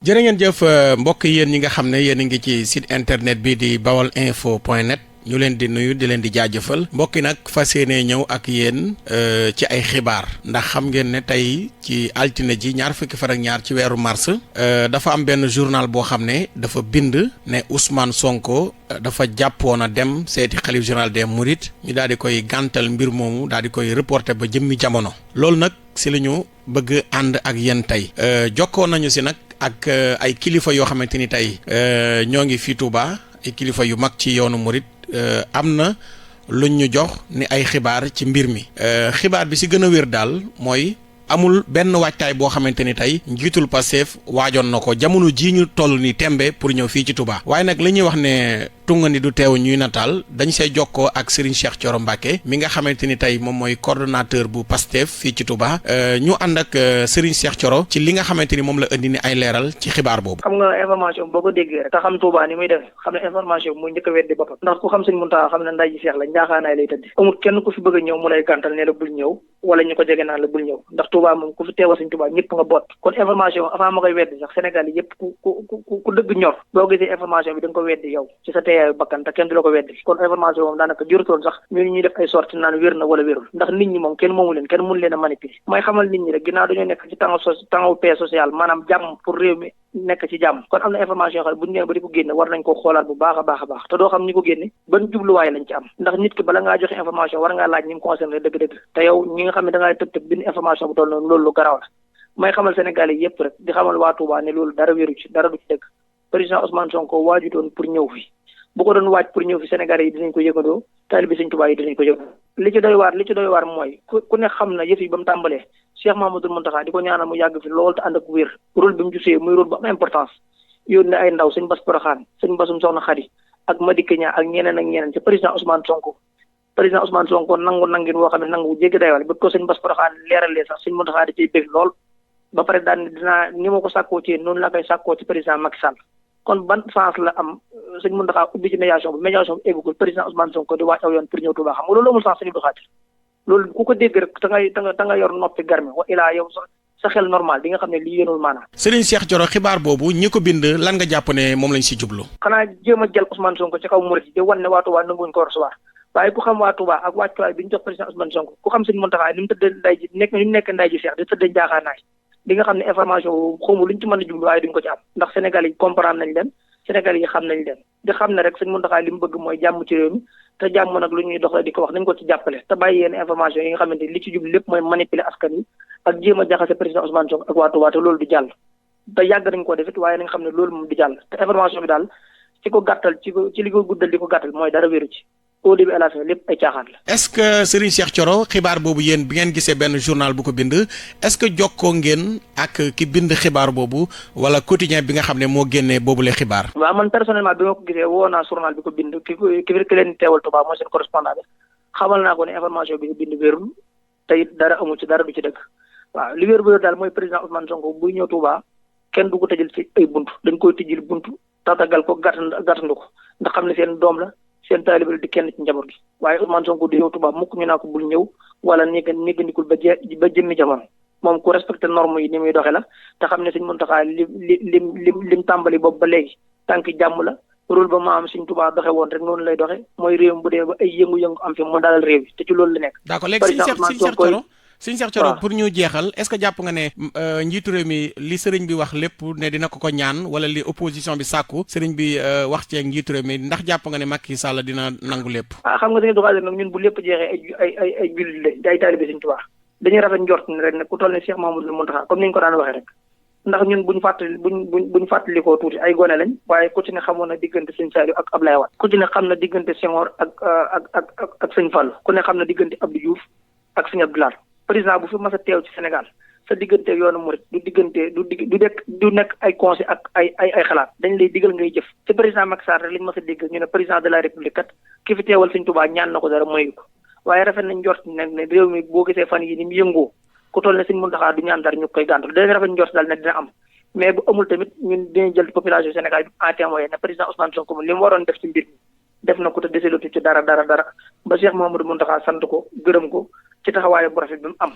jërë ngeen jëf mbokk yéen ñi nga xam ne yéen a ngi ci site internet bi di baolinfo.net ñu leen di nuyu di leen di jaajëfal mbokk yi nag fas yéene ñëw ak yéen ci ay xibaar ndax xam ngeen ne tey ci altine ji ñaar fukki fan ak ñaar ci weeru mars dafa am benn journal boo xam ne dafa bind ne Ousmane Sonko dafa jàppoon a dem seeti xalif général des Mourides ñu daal di koy gàntal mbir moomu daal di koy reporter ba jëmmi jamono loolu nag si la ñu bëgg ànd ak yéen tey jokkoo nañu si nag ak ay kilifa yoo xamante ni tey ñoo ngi fii Touba ay kilifa yu mag ci yoonu Mouride am na luñ ñu jox ni ay xibaar ci mbir mi xibaar bi si gën a wér daal mooy amul benn waajtaay boo xamante ni tey njiitul Pastef waajoon na ko jamono jii ñu toll ni tembe pour ñëw fii ci Touba waaye nag li ñuy wax ne tungani du teew ñuy nataal dañ see jokkoo ak Serigne Cheikh Thioro Mbacké mi nga xamante ni tey moom mooy coordonnateur bu Pastef fii ci Touba ñu ànd ak Serigne Cheikh Thioro ci li nga xamante ni moom la indi ni ay leeral ci xibaar boobu. xam nga information boo ko déggee rek te xam Touba ni muy def xam ne information muy njëkk a weddi boppam ndax ku xam Serigne Mountakha xam ne nday ji Cheikh la njaaxaanaay lay tëdd amul kenn ku fi bëgg a ñëw mu lay gàntal ne la bul ñëw wala ñu ko jege naan la bul ñëw ndax Touba moom ku fi teewal Serigne Touba ñëpp nga boot kon information avant ma koy weddi sax Sénégal yi yëpp ku dëgg ñor boo gisee information bi da nga ko weddi yow ci sa teeyaayu bakkan te kenn du la ko weddi kon information moom daanaka jurutoon sax ñuy def ay sorti naan wér na wala wérul ndax nit ñi moom kenn moomu leen kenn mun leen a manipuler may xamal nit ñi rek ginnaaw dañoo nekk ci temps paix sociale maanaam jàmm pour réew mi nekk ci jàmm kon am na information yoo xam ne bu ñu ñëwee ba di ko génne war nañ ko xoolaat bu baax a baax a baax te doo xam ñi ko génne ban jubluwaay lañ ci am ndax nit ki bala ngaa joxe information war ngaa laaj ñi mu concerné dëgg-dëgg te yow ñi nga xam ne da ngaa tëb bind information bu toll noonu loolu lu garaaw la may xamal Sénégalais yi yëpp rek di xamal waa Touba ne loolu dara wéru ci dara du ci dëgg président Ousmane Sonko waajutoon pour ñëw fi bu ko doon waaj pour ñëw fi Sénégalais yi dinañ ko yëgandoo taalibe Sëñ Touba yi dinañ ko yëgandoo li ci doy waar mooy ku ne xam na yëf yi ba mu tàmbalee Cheikh Mamadou Mountakha di ko ñaanal mu yàgg fi loolu te ànd ak wér rôle bi mu jusee muy rôle bu am importance yónne ay ndaw sëñ Bass Porokhane sëñ Bassum Soxna Khady ak Madické Niang ak ñeneen ci président Ousmane Sonko nangin woo xam ne nangu jéggi daywal ba ko sëñ Bass Porokhane leeralee sax sëñ Mountakha di ciy bég lool ba pare daan dinaa ni ma ko sàkkoo ci noonu laa koy sàkkoo ci président Macky Sall kon ban sens la am sëñ Mountakha ubbi ci médiation bi eggugul président Ousmane Sonko di waaj aw yoon pour ñëw Touba xam nga loolu amul sens sëñ Abdou Khadir loolu ku ko dégg rek da nga yor noppi garmi wa ilaa yow sa xel normal di nga xam ne lii yéenul maanaam. Serigne Cheikh Thioro xibaar boobu ñi ko bind lan nga jàpp ne moom lañ si jublu. xanaa jéem a jël Ousmane Sonko ci kaw murid yi di wan ne waa Touba nanguwuñ ko recevoir waaye ku xam waa Touba ak wàccuwaay bi ñu jox président Ousmane Sonko ku xam sëñ Mountakha ni mu tëddee nday ji nekk nday ji Cheikh di tëddee njaaxaanaay di nga xam ne information xawma luñ ci mën a jublu waaye duñ ko ci am ndax Sénégal yi comprendre nañ leen Sénégal yi xam nañ leen di xam ne rek sëñ Mountakha li mu bëgg mooy jàmm ci réew mi te jàmm nag lu ñuy doxale di ko wax nañ ko ci jàppale te bàyyi yenn information yi nga xamante li ci jublu lépp mooy manipuler askan yi ak jéem a jaxase président Ousmane Sonko ak waa Touba te loolu du jàll te yàgg nañ ko defit waaye nañ xam ne loolu moom du jàll te information bi daal ci ko gàttal ci li ko guddal di ko gàttal mooy dara wéru ci au début à la fin lépp ay caaxaan la. est-ce que Serigne Cheikh Thioro xibaar boobu yéen bi ngeen gisee benn journal bu ko bind est-ce que jokkoo ngeen ak ki bind xibaar boobu wala quotidien bi nga xam ne moo génnee boobule xibaar. waaw man personnellement bi ma ko gisee woo naa journal bi ko bind ki leen teewal Touba mooy seen correspondant bi xamal naa ko ne information bi ko bind wérul te it dara amul ci dara du ci dëgg waaw li wér bu wér daal mooy président Ousmane Sonko buy ñëw Touba kenn du ko tëjal ci ay buntu dañ koy tijjil buntu tatagal ko gàttandu ko ndax xam ne seen doom la seen taalibe di kenn ci njaboot gi waaye Ousmane Sonko di ñëw Touba mukk ñu naa ko bul ñëw wala néegandikul ba jëmmi jamono moom ku respecté norme yi ni muy doxe la te xam ne Sëñ Mountakha lim tàmbali boobu ba léegi tànk jàmm la rôle ba maam Sëñ Touba doxe woon rek noonu lay doxe mooy réew mi bu dee ba ay yëngu-yëngu am fi mu dalal réew yi te ci loolu la nekk. d'accord léegi Sëñ Cheikh Thioro pour ñu jeexal est-ce que jàpp nga ne njiitu réew mi li sëriñ bi wax lépp ne dina ko ñaan wala li opposition bi sàkku sëriñ bi wax ci ak njiitu réew mi ndax jàpp nga ne Macky Sall dina nangu lépp. xam nga dañuy doxalee nag ñun bu lépp jeexee ay jullit la ay taalibe Sëñ Touba dañuy rafet njort ni rek ne ku toll ne Cheikh Mamadou Mountakha comme ni ñu ko daan waxee rek ndax ñun buñ fàttalikoo tuuti ay gone lañ waaye ku ci ne xamoon na diggante Sëñ Saliou ak Ablaye Wade ku ci ne xam na diggante Senghor ak Sëñ Fallou ku ne xam na diggante Abdou Diouf ak Sëñ Abdoulaye président bu fi mas a teew ci Sénégal sa diggante yoonu murid du nekk ay conseil ak ay xalaat dañ lay digal ngay jëf ci président Macky Sall rek lañ mas a dégg ñu ne président de la République kat ki fi teewal Sëñ Touba ñaan na ko dara mayu ko waaye rafet nañ njort nag ne réew mi boo gisee fan yi ni mu yëngoo ku toll ne Sëñ Mountakha du ñaan dara ñu koy gàntul dañ rafet njort daal ne dina am mais bu amul tamit ñun dinañ jël population Sénégal bi en témoin ne président Ousmane Sonko li mu waroon def ci mbir mi def na ko te deselatu ci dara ba Cheikh Mamadou Mountakha sant ko gërëm ko ci taxawaayu bu rafet bi mu am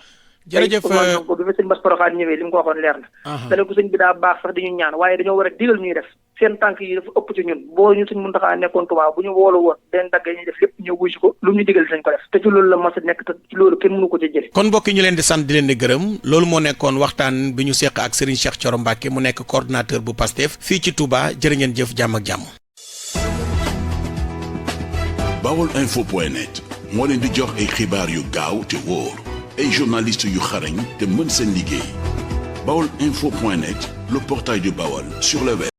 jërëjëf Ousmane Sonko bi fa sëñ Bass Porokhane ñëwee li mu ko waxoon leer na dale ko sëñ bi daa baax sax dañu ñaan waaye dañoo war a digal ñuy def seen tànk yi dafa ëpp ci ñun boo ñu sëñ Mountakha nekkoon Touba bu ñu woolu woon den daggee ñuy def lépp ñëw wuy si ko lu ñu digal dinañ ko def te ci loolu la mas a nekk te ci loolu kenn mënu ko ci jële kon mbokk yi ñu leen di sant di leen di gërëm loolu moo nekkoon waxtaan bi ñu seq ak Serigne Cheikh Thioro Mbacké mu nekk coordonnateur bu Pastef fii ci Touba jërë ngeen jëf jàmm ak jàmm. Baolinfo.net moo leen di jox ay xibaar yu gaaw te wóor ay journalistes yu xarañ te mën seen liggéey Baolinfo.net, le portail du Baol sur le web.